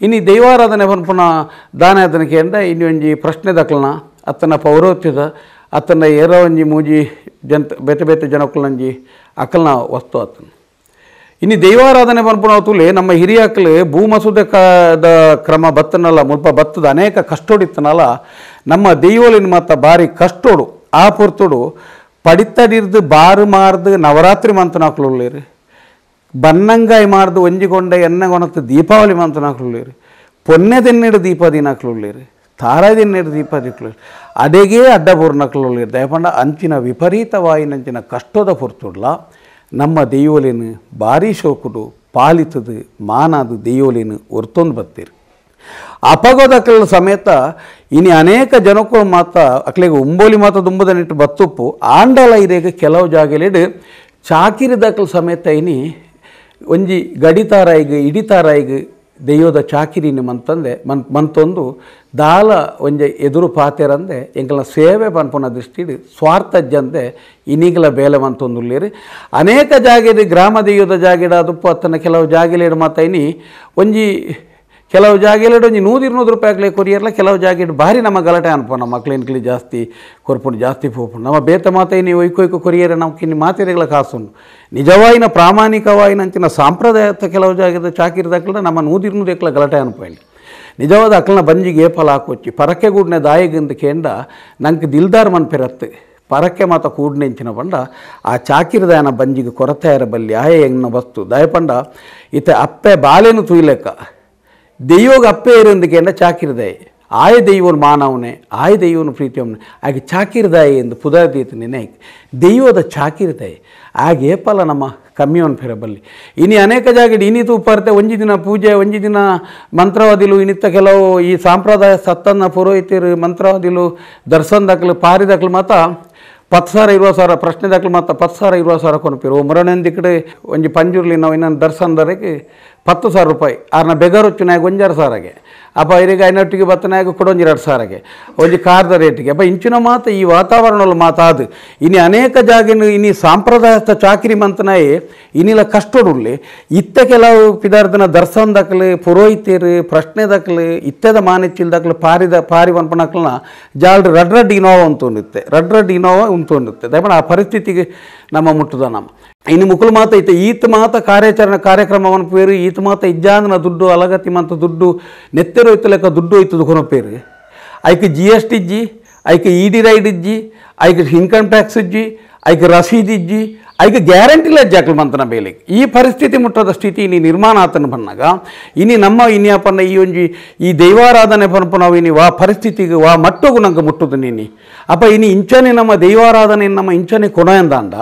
ಇನ್ನು ದೈವಾರಾಧನೆ ಪನ್ಪುನ ದಾನ ಅದನಕ್ಕೆ ಅಂದ ಇನ್ನು ಒಂಜಿ ಪ್ರಶ್ನೆ ದಕ್ಕಲನ ಅತ್ತನ ಪೌರೋಹಿತ್ಯದ ಅತ್ತನ ಏರೋ ಒಂಜಿ ಮೂಜಿ ಜಂತ ಬೇತೆ ಬೇತೆ ಜನಕ್ಕಲಂಜಿ ಅಕಲ್ನ ವಸ್ತು ಆತನ ಇನ್ನು ದೈವಾರಾಧನೆ ಪನ್ಪುನ ತುಲೆ ನಮ್ಮ ಹಿರಿಯಾಕ್ಲು ಭೂಮಸೂದೆ ಕ್ರಮ ಬತ್ತನಲ್ಲ ಮುಲ್ಪ ಬತ್ತದ ಅನೇಕ ಕಷ್ಟೋಡಿತ್ತನಲ್ಲ ನಮ್ಮ ದೈವಲಿನ ಮಾತ ಭಾರಿ ಕಷ್ಟೋಡು ಆ ಪೊರ್ತುಡು ಪಡಿತಡಿರ್ದು ಬಾರು ಮಾರ್ದು ನವರಾತ್ರಿ ಮಂತನಾಕ್ಲುಳ್ಳೇರು ಬನ್ನಂಗಾಯಿ ಮಾರ್ದು ಒಂಜಿಗೊಂಡ ಎನ್ನಗೊಣತ್ತು ದೀಪಾವಳಿ ಮಂತನಾಕ್ಲುಳ್ಳೇರು ಪೊನ್ನೆ ದೆನ್ನೆಡು ದೀಪ ದಿನಾಕ್ಲುಳ್ಳೇರು ತಾರಾಯಿ ದೆನ್ನೆಡು ದೀಪ ದಿಕ್ಲು ಅಡೆಗೆ ಅಡ್ಡ ಪೂರ್ಣಕ್ಲುಳ್ಳೇರು ದಯಪಂಡ ಅಂಚಿನ ವಿಪರೀತವಾಯಿನಂಚಿನ ಕಷ್ಟದ ಪೊರ್ತುಡ್ಲ ನಮ್ಮ ದೈವಲಿನ ಭಾರಿ ಶೋಕುಡು ಪಾಲಿತದು ಮಾನಾದು ದೈವಲಿನ ಒರ್ತೊಂದು ಬತ್ತೀರಿ. ಅಪಗೋದಕ್ಕಲ ಸಮೇತ ಇನಿ ಅನೇಕ ಜನಕ್ಕೂ ಮಾತ ಅಕ್ಲೆಗೆ ಉಂಬೋಲಿ ಮಾತ ದುಂಬದನಿಟ್ಟು ಬತ್ತುಪ್ಪು ಆಂಡಲ ಇರೇಗ ಕೆಲವು ಜಾಗಲಿಡು ಚಾಕಿರಿದಕ್ಕಲ ಸಮೇತ ಇನಿ ಒಂಜಿ ಗಡಿತಾರಾಯಿಗೆ ಇಡಿತಾರಾಯಿಗೆ ದೈವದ ಚಾಕಿರಿನ ಮಂತಂದೆ ಮಂತೊಂದು ದಾಲ ಒಂಜೆ ಎದುರು ಪಾತೆರಂದೆ ಎಂಕಲ್ನ ಸೇವೆ ಪನ್ಪುನ ದೃಷ್ಟಿಡು ಸ್ವಾರ್ಥಜ್ಜಂದೆ ಇನಿಗಲ ಬೇಲೆ ಮಂತೊಂದುಳ್ಳೇರು. ಅನೇಕ ಜಾಗೆಡ್ ಗ್ರಾಮ ದೈವದ ಜಾಗೆಡ ದುಪ್ಪು ಅತ್ತನ ಕೆಲವು ಜಾಗೆಲೇಡು ಮಾತ ಇನಿ ಒಂಜಿ ಕೆಲವು ಜಾಗೆಲೆಡು ಒಂಜಿ 100-200 ರೂಪಾಯಿ ಕೊರಿಯರ್ಲ ಕೆಲವು ಜಾಗೆಡ್ ಭಾರಿ ನಮ್ಮ ಗಲಾಟೆ ಅನ್ಪೋ ನಮ್ಮ ಮಕ್ಳಿನ್ಕ್ಲಿ ಜಾಸ್ತಿ ಕೊರ್ಪುಂಡು ಜಾಸ್ತಿ ಪೋಪುಂಡು ನಮ್ಮ ಬೇತ ಮಾತ ಇನಿ ಒಯ್ಕೊಯ್ಕೊ ಕೊರಿಯರೆ ನಮ್ಗೆ ಇನ್ನು ಮಾತೆರೆಗಳ ಕಾಸುಂಡು. ನಿಜವಾಯಿನ ಪ್ರಾಮಾಣಿಕವಾಯಿನಂಚಿನ ಸಾಂಪ್ರದಾಯದ ಕೆಲವು ಜಾಗದ ಚಾಕಿರಿದಾಕಲ ನಮ್ಮ 100-200 ಎಕ್ಲ ಗಲಾಟೆ ಅನ್ಪೋಯಿನಿ. ನಿಜವಾದ ಅಕ್ಲನ ಬಂಜಿಗೆ ಏಪಲ ಹಾಕೊಚ್ಚಿ ಪರಕ್ಕೆ ಗೂಡ್ನೆ ದಾಯಿಗಿಂದ ಕೇಂಡ ನಂಗೆ ದಿಲ್ದಾರ್ ಮನ್ಪೆರತ್ತು ಪರಕ್ಕೆ ಮಾತ ಕೂಡ್ನೆಂಚಿನ ಪಂಡ ಆ ಚಾಕಿರಿದಾಯನ ಬಂಜಿಗೆ ಕೊರತೆ ಬಲ್ಲಿ ಆಯೆ ಎಂಗ್ನ ವಸ್ತು ದಯಪಂಡ ಇತ ಅಪ್ಪೆ ಬಾಲೆನು ತುಯ್ಲೆಕ್ಕ ದೈವಗ ಅಪ್ಪೆ ಇರಂದಕ್ಕೆ ಚಾಕಿರಿದಾಯಿ ಆಯ ದೈವನ ಮಾನವನೇ ಆಯ ದೈವನ ಪ್ರೀತಿಯವನೇ ಆಗ ಚಾಕಿರಿದಾಯಿ ಎಂದು ಪುದಾರ್ದೀತ ನೆನೆ ದೈವದ ಚಾಕಿರಿದಾಯಿ ಆಗ ಏಪಲ ನಮ್ಮ ಕಮ್ಮಿಯವನ್ ಫೆರಬಲ್ಲಿ. ಇನಿ ಅನೇಕ ಜಾಗಡ್ ಇನಿ ತೂಪಾರ್ತೆ ಒಂಜಿ ದಿನ ಪೂಜೆ ಒಂಜಿ ದಿನ ಮಂತ್ರವಾದಿಲು ಇನ್ನಿತ್ತ ಕೆಲವು ಈ ಸಾಂಪ್ರದಾಯ ಸತ್ತನ್ನ ಪುರೋಹಿತರು ಮಂತ್ರವಾದಿಲು ದರ್ಶನದಾಕಲು ಪಾರಿದಾಕಲು ಮಾತ 10,000 20,000 ಪ್ರಶ್ನೆ ದಾಖಲು ಮಾತ 10,000 20,000 ಕೊನಪಿರು ಮುರಣಂದಿ ಕಡೆ ಒಂಜಿ ಪಂಜುರ್ಲಿ ನಾವು ಇನ್ನೊಂದು ದರ್ಶನದವರೆಗೆ 10,000 ರೂಪಾಯಿ ಆರ್ನ ಬೆಗರೊಚ್ಚು ನಾಯಕ 1,500ಗೆ ಅಪ್ಪ ಇರಿಗೆ ಐನೊಟ್ಟಿಗೆ ಬತ್ತನಾಯಕ ಕೊಡೊಂಜಿ 2,000ಗೆ ಒಂಜಿ ಕಾರ್ದ ರೇಟಿಗೆ ಅಪ್ಪ ಇಂಚಿನ ಮಾತು ಈ ವಾತಾವರಣದಲ್ಲಿ ಮಾತಾದು ಇನಿ ಅನೇಕ ಜಾಗಿನ ಇನಿ ಸಾಂಪ್ರದಾಯಸ್ಥ ಚಾಕಿರಿ ಮಂತನಾಯಿ ಇನ್ನಿಲ್ಲ ಕಷ್ಟೋಡುಳ್ಳಿ ಇತ್ತ ಕೆಲವು ಪಿದಾರ್ದನ ದರ್ಶನ ದಾಖಲೆ ಪುರೋಹಿತರು ಪ್ರಶ್ನೆ ದಾಖಲೆ ಇತ್ತದ ಮಾನೆಚ್ಚಿಲ್ ದಾಖಲೆ ಪಾರಿದ ಪಾರಿ ವನ್ಪನಕ್ಲನ ಜಾಲ್ಡ್ ರಡ್ ರಡ್ ಇನೋವಾ ಉಂತೊಂದಿತ್ತೆ ರಡ್ ರಡ್ ಇನೋವಾ ಉಂತೊಂದಿತ್ತೆ ದಯಮಾಡಿ ಆ ಪರಿಸ್ಥಿತಿಗೆ ನಮ್ಮ ಮುಟ್ಟುದ ನಮ್ಮ ಇನ್ನು ಮುಕುಲು ಮಾತ ಐತೆ ಈತ ಮಾತ ಕಾರ್ಯಾಚರಣೆ ಕಾರ್ಯಕ್ರಮವನ್ನು ಪೇರು ಈತ ಮಾತ ಇಜ್ಜಾಂದನ ದುಡ್ಡು ಅಲಗತಿ ಮಂತ ದುಡ್ಡು ನೆತ್ತೆರೋ ಇತ್ತು ಲೆಕ್ಕ ದುಡ್ಡು ಹೋಯ್ತದ ಕೊನಪೇರು ಐಕೆ G S T ಇಜ್ಜಿ ಐಕೆ E D ride ಇಜ್ಜಿ ಐಕೆ ಇನ್ಕಮ್ ಟ್ಯಾಕ್ಸ್ ಇಜ್ಜಿ ಐಕೆ ರಸೀದ್ ಇಜ್ಜಿ ಐಕೆ ಗ್ಯಾರಂಟಿಲ್ಲ ಜಾಕಲ್ ಮಂತನ ಬೇಲೆ ಈ ಪರಿಸ್ಥಿತಿ ಮುಟ್ಟದ ಸ್ಥಿತಿ ಇನಿ ನಿರ್ಮಾಣ ಆತನ ಬನ್ನಾಗ ಇನಿ ನಮ್ಮ ಇನಿಯಪ್ಪನ ಈ ಒಂಜಿ ಈ ದೈವಾರಾಧನೆ ಪನ್ಪು ನಾವು ಇನಿ ವಾ ಪರಿಸ್ಥಿತಿಗೆ ವಾ ಮಟ್ಟಗೂ ನಂಗೆ ಮುಟ್ಟುದು ನೀನಿ ಅಪ್ಪ ಇನಿ ಇಂಚನೆ ನಮ್ಮ ದೈವಾರಾಧನೆ ನಮ್ಮ ಇಂಚನೆ ಕೊನೆಯಂದಾಂಡ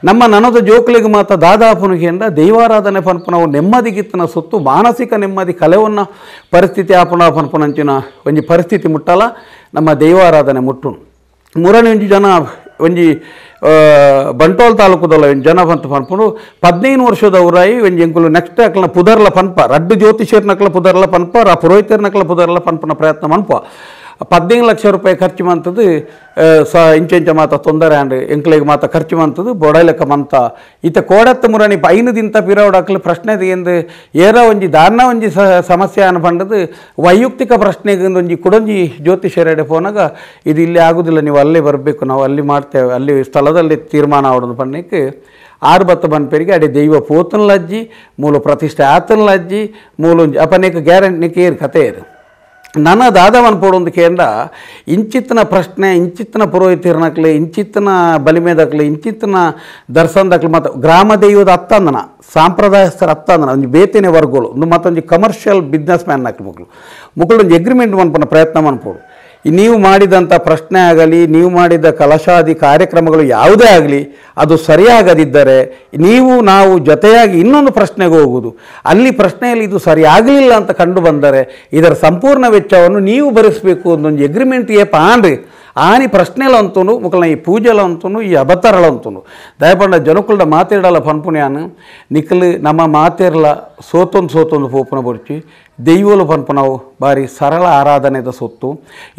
ನಮ್ಮ ನನದ ಜೋಕ್ಲಿಗೆ ಮಾತ ದಾದಾಪುನಿಗೆಂಡ ದೈವಾರಾಧನೆ ಪನ್ಪು ನಾವು ನೆಮ್ಮದಿಗಿತ್ತನ ಸೊತ್ತು ಮಾನಸಿಕ ನೆಮ್ಮದಿ ಕಲೆವನ್ನ ಪರಿಸ್ಥಿತಿ ಆಪುಣ ಪನ್ಪುನಂಚಿನ ಒಂಜಿ ಪರಿಸ್ಥಿತಿ ಮುಟ್ಟಲ್ಲ ನಮ್ಮ ದೈವಾರಾಧನೆ ಮುಟ್ಟು. ಮೂರನೇ ಒಂಜಿ ಜನ ಒಂಜಿ ಬಂಟೋಲ್ ತಾಲೂಕುದಲ್ಲ ಒಂಜಿ ಜನ ಬಂತು ಪನ್ಪುಂಡು 15 ವರ್ಷದ ಊರಾಯಿ ಒಂಜಿ ಎಂಕುಲು ನೆಕ್ಸ್ಟ್ ಅಕ್ಲನ ಪುದರ್ಲ ಪನ್ಪ ರಡ್ಡು ಜ್ಯೋತಿಷರ್ನಕ್ಲ ಪುದರ್ಲ ಪನ್ಪ ರಾ ಪುರೋಹಿತರ್ನಕ್ಲ ಪುದರ್ಲ ಪನ್ಪನ ಪ್ರಯತ್ನ ಮನ್ಪ 15 ಲಕ್ಷ ರೂಪಾಯಿ ಖರ್ಚು ಮಂತದ್ದು ಸ ಇಂಚ ಮಾತ ತೊಂದರೆ ಅಂಡ್ ಎಂಕ್ಲೆಗ್ ಮಾತ ಖರ್ಚು ಮಂತದ್ದು ಬೊಡೈಲೆಕ್ಕ ಮಂತ ಈತ ಕೋಡತ್ತ ಮುರಣಿ 5 ದಿನ ಪಿರವಡಕ್ಲು ಪ್ರಶ್ನೆ ಎಂದು ಏರ ಒಂಜಿ ದಾರ್ನ ಒಂಜಿ ಸಮಸ್ಯೆ ಅನ್ಪಂಡದು ವೈಯಕ್ತಿಕ ಪ್ರಶ್ನೆಗೆ ಒಂಜಿ ಕುಡೊಂಜಿ ಜ್ಯೋತಿಷರೆಡೆ ಫೋನಾಗ ಇದು ಇಲ್ಲಿ ಆಗುದಿಲ್ಲ ನೀವು ಅಲ್ಲೇ ಬರಬೇಕು ನಾವು ಅಲ್ಲಿ ಮಾಡ್ತೇವೆ ಅಲ್ಲಿ ಸ್ಥಳದಲ್ಲಿ ತೀರ್ಮಾನ ಆಡೋದು ಪಣ್ಣಕ್ಕೆ ಆರು ಬತ್ತ ಬನ್ಪೇರಿಗೆ ಅಡೆ ದೈವ ಪೋತನ್ಲಜ್ಜಿ ಮೂಲ ಪ್ರತಿಷ್ಠೆ ಆತನ್ಲಜ್ಜಿ ಮೂಲ ಅಪನೇಕ ಗ್ಯಾರಂಟಿ ಏರು ಕತೆ ಏರು ನನ್ನ ದಾದವನ್ ಪೋಡೊಂದು ಕೇಂದ್ರ ಇಂಚಿತ್ತನ ಪ್ರಶ್ನೆ ಇಂಚಿತ್ತನ ಪುರೋಹಿತರ್ನಕ್ಲೆ ಇಂಚಿತ್ತನ ಬಲಿಮೇದಕ್ಲೆ ಇಂಚಿತ್ತನ ದರ್ಶನದಕ್ಲೆ ಮತ್ತು ಗ್ರಾಮ ದೈವದ ಅತ್ತಂದನ ಸಾಂಪ್ರದಾಯಸ್ಥರ ಅತ್ತಂದನ ಒಂಜಿ ಬೇತೇನೆ ವರ್ಗಗಳು ಒಂದು ಮತ್ತೊಂದು commercial business man ನಕ್ಲು ಮುಕ್ಳು ಮುಕ್ಳು ಒಂಜಿ ಅಗ್ರಿಮೆಂಟ್ ಮನ್ಪನ ಪ್ರಯತ್ನ ಮನ್ಪೋಡು. ನೀವು ಮಾಡಿದಂಥ ಪ್ರಶ್ನೆ ಆಗಲಿ ನೀವು ಮಾಡಿದ ಕಲಶಾದಿ ಕಾರ್ಯಕ್ರಮಗಳು ಯಾವುದೇ ಆಗಲಿ ಅದು ಸರಿಯಾಗದಿದ್ದರೆ ನೀವು ನಾವು ಜೊತೆಯಾಗಿ ಇನ್ನೊಂದು ಪ್ರಶ್ನೆಗೆ ಹೋಗುವುದು ಅಲ್ಲಿ ಪ್ರಶ್ನೆಯಲ್ಲಿ ಇದು ಸರಿಯಾಗಲಿಲ್ಲ ಅಂತ ಕಂಡು ಬಂದರೆ ಇದರ ಸಂಪೂರ್ಣ ವೆಚ್ಚವನ್ನು ನೀವು ಭರಿಸಬೇಕು ಒಂದೊಂದು ಅಗ್ರಿಮೆಂಟ್ ಏಪ ಆನ್ರಿ ಆನಿ ಪ್ರಶ್ನೆಲ ಅಂತೂ ಮುಕ್ಕಲ್ನ ಈ ಪೂಜೆಲ ಅಂತೂ ಈ ಅಬತಾರಲ ಅಂತೂ ದಯಪಂಡ ಜನಕುಲ್ಡ ಮಾತೇಡಲ ಪನ್ಪುನ್ಯಾನು ನಿಕ್ಕಲು ನಮ್ಮ ಮಾತೇರ್ಲ ಸೋತೊಂದು ಸೋತೊಂದು ಪೋಪುನ ಬೊರ್ಚಿ ದೈವಲು ಪನ್ಪುನವು ಭಾರಿ ಸರಳ ಆರಾಧನೆದ ಸೊತ್ತು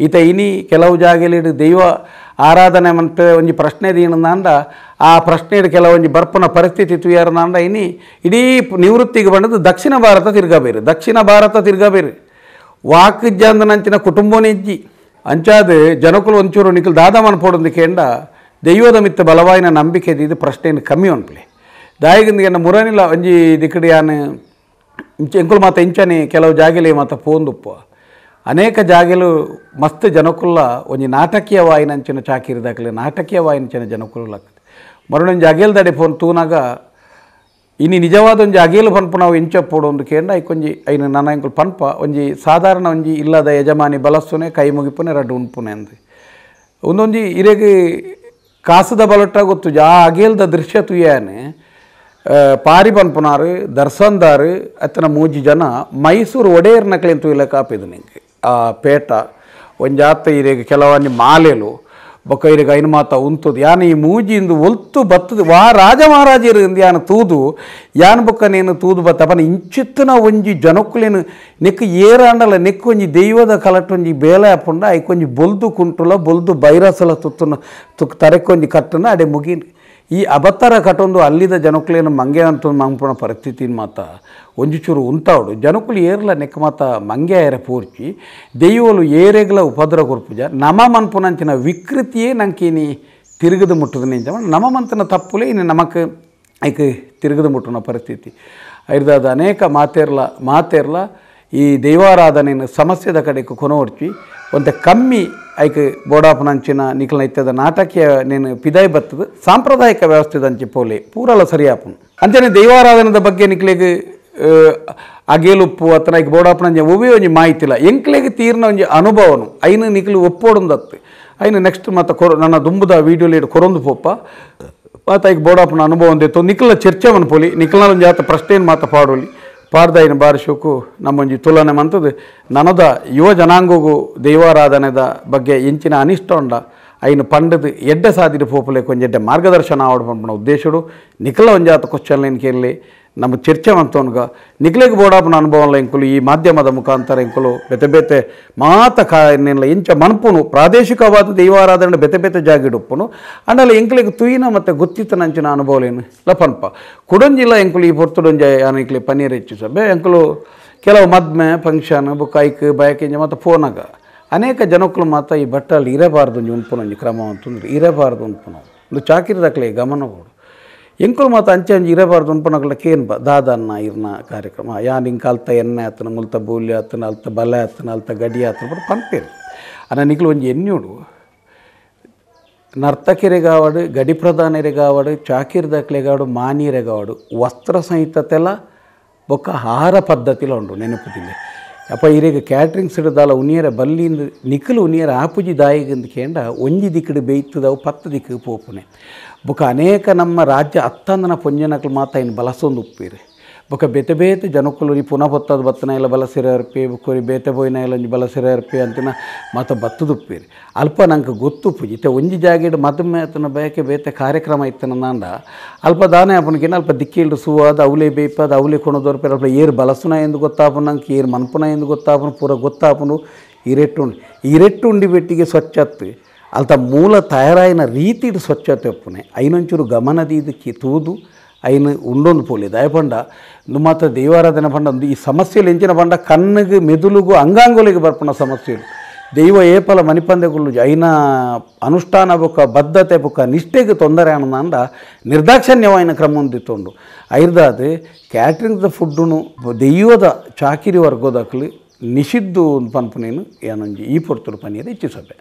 ಈತ ಇನಿ ಕೆಲವು ಜಾಗಲಿ ದೈವ ಆರಾಧನೆ ಮಂತೆ ಒಂಜಿ ಪ್ರಶ್ನೆ ದೀನಂದ ಆ ಪ್ರಶ್ನೆ ಕೆಲವೊಂಜಿ ಬರ್ಪುನ ಪರಿಸ್ಥಿತಿ ತುಯಾರನಾಂಡ ಇನಿ ಇಡೀ ನಿವೃತ್ತಿಗೆ ಬಂದದ್ದು ದಕ್ಷಿಣ ಭಾರತ ತಿರ್ಗಬೇರು ದಕ್ಷಿಣ ಭಾರತ ತಿರ್ಗಬೇರು ವಾಕ್ಜಂದನಂಚಿನ ಕುಟುಂಬನೇ ಇಜ್ಜಿ ಅಂಚಾದ ಜನಕುಲು ಒಂಚೂರು ನಿಖಲ್ ದಾದಮನ್ ಪೋಡೊಂದು ಕೇಂಡ ದೈವದ ಮಿತ್ತ ಬಲವಾಯಿನ ನಂಬಿಕೆ ಇದು ಪ್ರಶ್ನೆಯನ್ನು ಕಮ್ಮಿ ಅನ್ಪಲೆ ದಾಯಿಗಿಂದ ಮುರನಿಲ್ಲ ಒಂಜಿ ದಿಕ್ಕಡಿ ಯಾನು ಇಂಚ ಎಂಕುಲು ಮಾತ ಇಂಚನೆ ಕೆಲವು ಜಾಗಲಿ ಮಾತ ಪೋಂದುಪ್ಪ ಅನೇಕ ಜಾಗೆಲು ಮಸ್ತ್ ಜನಕುಲ್ಲ ಒಂಜಿ ನಾಟಕೀಯ ವಾಯಿನಂಚಿನ ಚಾಕಿರಿ ದಾಖಲೆ ನಾಟಕೀಯ ವಾಯಿನಂಚಿನ ಜನಕುಲ್ಲ ಮರಣೊಂಜಿ ಅಗೇಲ್ದಡೆ ಫೋನ್ ತೂನಾಗ ಇನಿ ನಿಜವಾದ ಒಂಜಿ ಅಗೇಲು ಪನ್ಪು ನಾವು ಇಂಚಪ್ಪೋಡು ಒಂದು ಕೇಂದ್ರ ಐಕೊಂಜಿ ಐನು ನನ್ನ ಎಂಕುಲು ಪನ್ಪ ಒಂಜಿ ಸಾಧಾರಣ ಒಂಜಿ ಇಲ್ಲದ ಯಜಮಾನಿ ಬಲಸ್ಸುನೆ ಕೈ ಮುಗಿಪುನೆ ರಡ್ಡು ಉಣ್ಪುನೆ ಅಂದು ಒಂದೊಂಜಿ ಇರೆಗೆ ಕಾಸದ ಬಲಟ್ಟ ಗೊತ್ತು ಆ ಅಗೇಲ್ದ ದೃಶ್ಯ ತುಯ್ಯಾನೆ ಪಾರಿ ಪನ್ಪುನಾರು ದರ್ಶನ್ದಾರು ಅತ್ತನ ಮೂಜಿ ಜನ ಮೈಸೂರು ಒಡೆಯರ್ ನಕಲೇನು ತುಯ್ಲ ಕಾಪಿದು ನಿಂಗೆ ಆ ಪೇಟ ಒಂಜಾತ ಇರೆಗೆ ಕೆಲವೊಂಜಿ ಮಾಲೆಲು ಬೊಕ್ಕ ಇರೆಗೆ ಐನು ಮಾತ ಉಂತುದು ಯಾನ್ ಈ ಮೂಜಿಂದು ಒಲ್ತು ಬತ್ತದು ವಾ ರಾಜ ಮಹಾರಾಜರು ಯಾನ್ ತೂದು ಯಾನ್ ಬೊಕ್ಕ ನೇನು ತೂದು ಬತ್ತ ಪನ ಇಂಚಿತ್ತನ ಒಂಜಿ ಜನಕ್ಕುಲೇನು ನೆಕ್ಕು ಏರಾಂಡಲ ನೆಕ್ಕು ಒಂಜಿ ದೈವದ ಕಲಟೊಂಜಿ ಬೇಲೆ ಆಪುಂಡ ಐಕೊಂಜಿ ಬೊಲ್ದು ಕುಂಟುಲ ಬೊಲ್ದು ಬೈರಸಲ ತುತ್ತುನ ತುಕ್ ತರೆಕೊಂಜಿ ಕಟ್ಟುನ ಅಡೆ ಮುಗಿ ಈ ಅಬತ್ತರ ಕಟೊಂದು ಅಲ್ಲಿದ ಜನಕ್ಕುಲೇನು ಮಂಗೆ ಅಂತ ಮಂಪುಣ ಪರಿಸ್ಥಿತಿನ ಮಾತ ಒಂಜಿ ಚೂರು ಉಂತಾವಡು ಜನಕುಲು ಏರ್ಲ ನೆಕ್ ಮಾತ ಮಂಗೆ ಏರ ಪೂರ್ಚಿ ದೈವಲು ಏರೆಗ್ಲ ಉಪದ್ರ ಕೊರ್ಪುಜ ನಮ ಮನ್ಪುನಂಚಿನ ವಿಕೃತಿಯೇ ನಂಕಿನಿ ತಿರುಗದು ಮುಟ್ಟುದು ನಿಂಚ ನಮ ಮಂತನ ತಪ್ಪುಲೇ ಇನ್ನು ನಮಕ್ ಐಕ್ ತಿರುಗದು ಮುಟ್ಟುನ ಪರಿಸ್ಥಿತಿ ಐರ್ದಾದ ಅನೇಕ ಮಾತೇರ್ಲ ಮಾತೇರ್ಲ ಈ ದೈವಾರಾಧನೆಯನ್ನು ಸಮಸ್ಯೆದ ಕಡೆಗೆ ಕೊನೋಡ್ಚಿ ಒಂತೆ ಕಮ್ಮಿ ಐಕ್ ಬೋಡಾಪನಂಚಿನ ನಿಖಲ ಇತ್ತದ ನಾಟಕೀಯ ನೇನು ಪಿದಾಯಿ ಬರ್ತದೆ ಸಾಂಪ್ರದಾಯಿಕ ವ್ಯವಸ್ಥೆದಂಚಿ ಪೋಲೆ ಪೂರಲ ಸರಿಯಾಪುನು ಅಂಚನೆ ದೈವಾರಾಧನೆದ ಬಗ್ಗೆ ನಿಕ್ಲೆಗ್ ಅಗೇಲುಪ್ಪು ಅತ್ತನ ಐಕ್ ಬೋಡಾಪನಂಚ ಒವ್ವೇ ಒಂಜಿ ಮಾಹಿತಿ ಇಲ್ಲ ಎಂಕ್ಲೆಗ್ ತೀರ್ನ ಒಂಜಿ ಅನುಭವನು ಐನು ನಿಕ್ಲು ಒಪ್ಪೋಡುಂದತ್ತು ಐನು ನೆಕ್ಸ್ಟ್ ಮತ್ತು ಕೊರ ನನ್ನ ದುಂಬುದ ವೀಡಿಯೋ ಲೇಟ್ ಕೊರೊಂದು ಪೋಪ ಮಾತ ಐಕ್ ಬೋಡಾಪನ ಅನುಭವ ಒಂದಿತ್ತು ನಿಕ್ಲ ಚರ್ಚೆ ಮನ್ಪೋಲಿ ನಿಕ್ಲನ ಒಂಜಿ ಆತ ಪ್ರಶ್ನೆಯನ್ನು ಮಾತ ಪಾಡೋಲಿ ಪಾಡ್ದಾಯಿನ ಬಾರಿಶೋಕು ನಮ್ಮೊಂಜಿ ತುಲನೆ ಮಂತದ್ದು ನನದ ಯುವ ಜನಾಂಗಗೂ ದೈವಾರಾಧನೆದ ಬಗ್ಗೆ ಎಂಚಿನ ಅನಿಷ್ಟ ಉಂಡ ಐನು ಪಂಡದು ಎಡ್ಡೆ ಸಾದಿಡು ಪೋಪುಲೆ ಕೊಂಜ ಎಡ್ಡೆ ಮಾರ್ಗದರ್ಶನ ಆವಡ್ ಪನ್ಪುನ ಉದ್ದೇಶಡು ನಿಖಲ ಒಂಜಾತ ಕ್ವಶನ್ ಲೈನ್ ಕೇಳಿ ನಮ್ಮ ಚರ್ಚೆ ಮಂತೋನ್ಗ ನಿಖಲೆಗ್ ಬೋಡಾಪನ ಅನುಭವಲ ಎಂಕುಲು ಈ ಮಾಧ್ಯಮದ ಮುಖಾಂತರ ಎಂಕುಲು ಬೇತೆ ಬೇತೆ ಮಾತ ಕಾಯನ್ನೆಲ್ಲ ಇಂಚ ಮನ್ಪುನು ಪ್ರಾದೇಶಿಕವಾದ ದೈವಾರಾಧನೆ ಬೇತೆ ಬೇತೆ ಜಾಗಿಡುಪ್ಪುನು ಅಂಡಲ ಎಂಕುಲಿಗೆ ತುಯಿನ ಮತ್ತು ಗೊತ್ತಿತ್ತನಂಚಿನ ಅನುಭವಲೇನು ಲಪನ್ಪ ಕುಡೊಂಜಿಲ್ಲ ಎಂಕುಲು ಈ ಪೊರ್ತುಡೊಂಜ ಯಾನಿಕ್ಲೆ ಪನ್ನೀರ್ ಹೆಚ್ಚು ಸಭೆ ಎಂಕುಲು ಕೆಲವು ಮದ್ಮೆ ಫಂಕ್ಷನ್ ಬುಕ್ ಐಕ್ ಬಯಕಿಂಜ ಮತ್ತು ಫೋನಾಗ ಅನೇಕ ಜನಕ್ಕಳು ಮಾತ ಈ ಬಟ್ಟಲ್ಲಿ ಇರಬಾರ್ದು ಒಂಜಿ ಉಣ್ಪುನ ಒಂಜಿ ಕ್ರಮ ಅಂತಂದ್ರೆ ಇರಬಾರ್ದು ಉಣ್ಪುನ ಒಂದು ಚಾಕಿರಿದಕ್ಲೆ ಗಮನ ಕೊಡು ಎಂಕುಲು ಮಾತ ಅಂಚೆ ಅಂಚೆ ಇರಬಾರ್ದು ಉಣ್ಪನಕ್ಲ ಕೇನ್ ಬ ದಾದನ್ನ ಇರ್ನ ಕಾರ್ಯಕ್ರಮ ಯಾನ್ ಹಿಂಗೆ ಅಲ್ತ ಎಣ್ಣೆ ಆತನ ಮುಲ್ತ ಬೂಲಿ ಆತನ ಅಲ್ತ ಬಲೆ ಆತನ ಅಲ್ತ ಗಡಿ ಆತನ ಬಟ್ ಪನ್ಪೇರು ಅನ್ನ ನಿಕ್ಲು ಒಂಜಿ ಎನ್ನುಡು ನರ್ತಕಿರೆಗಾವಡು ಗಡಿ ಪ್ರಧಾನರಿಗಾವಡು ಚಾಕಿರ್ದಕ್ಲೆಗಾವಡು ಮಾನೀರೆಗಾವಡು ವಸ್ತ್ರ ಸಂಹಿತೆಲ್ಲ ಬೊಕ್ಕ ಆಹಾರ ಪದ್ಧತಿಲ ಉಂಡು ನೆನಪುದಿಲ್ಲ ಅಪ್ಪ ಇರೆಗ್ ಕ್ಯಾಟ್ರಿಂಗ್ ಸಿಡದಾಲ ಉನಿಯರ ಬಲ್ಲಿಂದ ನಿಖಲು ಉನಿಯರ ಆಪುಜಿ ದಾಯಿಗಂದು ಕೇಂಡ ಒಂಜಿ ದಿಕ್ಕಡು ಬೇಯ್ತದವು ಪತ್ತು ದಿಕ್ಕು ಪೋಪುನೆ ಬೊಕ್ಕ ಅನೇಕ ನಮ್ಮ ರಾಜ್ಯ ಅತ್ತಂದನ ಪೊಂಜನಕ್ಲು ಮಾತ ಇನ್ನು ಬಲಸೊಂದು ಉಪ್ಪೀರಿ ಬೊಕ್ಕ ಬೇತೆ ಬೇತೆ ಜನಕ್ಕಲು ಈ ಪುನಃ ಬತ್ತದ ಬತ್ತನ ಇಲ್ಲ ಬಲಸಿರ ಅರ್ಪಿ ಬೊಕ್ಕೋರಿ ಬೇತೆ ಬೋಯಿನ ಇಲ್ಲ ಒಂಜಿ ಬಲಸಿರ ಅರ್ಪಿ ಅಂತಿನ ಮಾತ ಬತ್ತದುಪ್ಪೀರಿ ಅಲ್ಪ ನಂಗೆ ಗೊತ್ತುಪ್ಪುಜಿ ಇತ್ತೆ ಒಂಜಿ ಜಾಗೆಡ್ ಮದುಮೆ ಆತನ ಬಯಕೆ ಬೇತೆ ಕಾರ್ಯಕ್ರಮ ಇತ್ತನಂದ ಅಲ್ಪ ದಾನೆ ಅಪನಕಿನ ಅಲ್ಪ ದಿಕ್ಕಿಲ್ಡು ಸುವಾದ ಅವಲೇ ಬೇಯ್ಪದ ಅವಲೇ ಕೊಣದೋರ್ಪೇರು ಅಲ್ಪ ಏರು ಬಲಸುನ ಎಂದು ಗೊತ್ತಾಪು ನಂಗೆ ಏರು ಮನ್ಪುನ ಎಂದು ಗೊತ್ತಾಪನು ಪೂರ ಗೊತ್ತಾಪನು ಇರೆಟ್ಟುಂಡಿ ಇರೆಟ್ಟುಂಡಿ ಬೆಟ್ಟಿಗೆ ಸ್ವಚ್ಛತ್ತು ಅಲ್ತ ಮೂಲ ತಯಾರಾಯಿನ ರೀತಿಡ್ ಸ್ವಚ್ಛತೆ ಒಪ್ಪುನೆ ಐನೊಂಚೂರು ಗಮನದೀದಕ್ಕೆ ತೂದು ಐನು ಉಂಡೊಂದು ಪೋಲಿ ದಯಪಂಡ ಮಾತ್ರ ದೈವಾರಾಧನೆ ಪಂಡ ಈ ಸಮಸ್ಯೆలు ಎಂಚಿನ ಪಂಡ ಕಣ್ಣಿಗೆ ಮೆದುಲುಗು ಅಂಗಾಂಗುಲಿಗೆ ಬರ್ಪುನ ಸಮಸ್ಯೆలు ದೈವ ಏಪಲ ಮನಿಪಂದೆಗುಲು ಐನ ಅನುಷ್ಠಾನ ಬೊಕ್ಕ ಬದ್ಧತೆ ಬೊಕ್ಕ ನಿಷ್ಠೆಗೆ ತೊಂದರೆ ಅನ್ನಂದ ನಿರ್ದಾಕ್ಷಿಣ್ಯವಾಯಿನ ಕ್ರಮ ಹೊಂದಿತ್ತುಂಡು ಐರ್ದಾದ ಕ್ಯಾಟ್ರಿಂಗ್ the ಫುಡ್ಡುನು ದೈವದ ಚಾಕಿರಿ ವರ್ಗೋದಕ್ಲಿ ನಿಷಿದ್ದು ಪನ್ಪುನೇನು ಏನೊಂಜಿ ಈ ಪೊರ್ತುಡು ಪನೀರ್ ಇಚ್ಛಿಸಬೆ.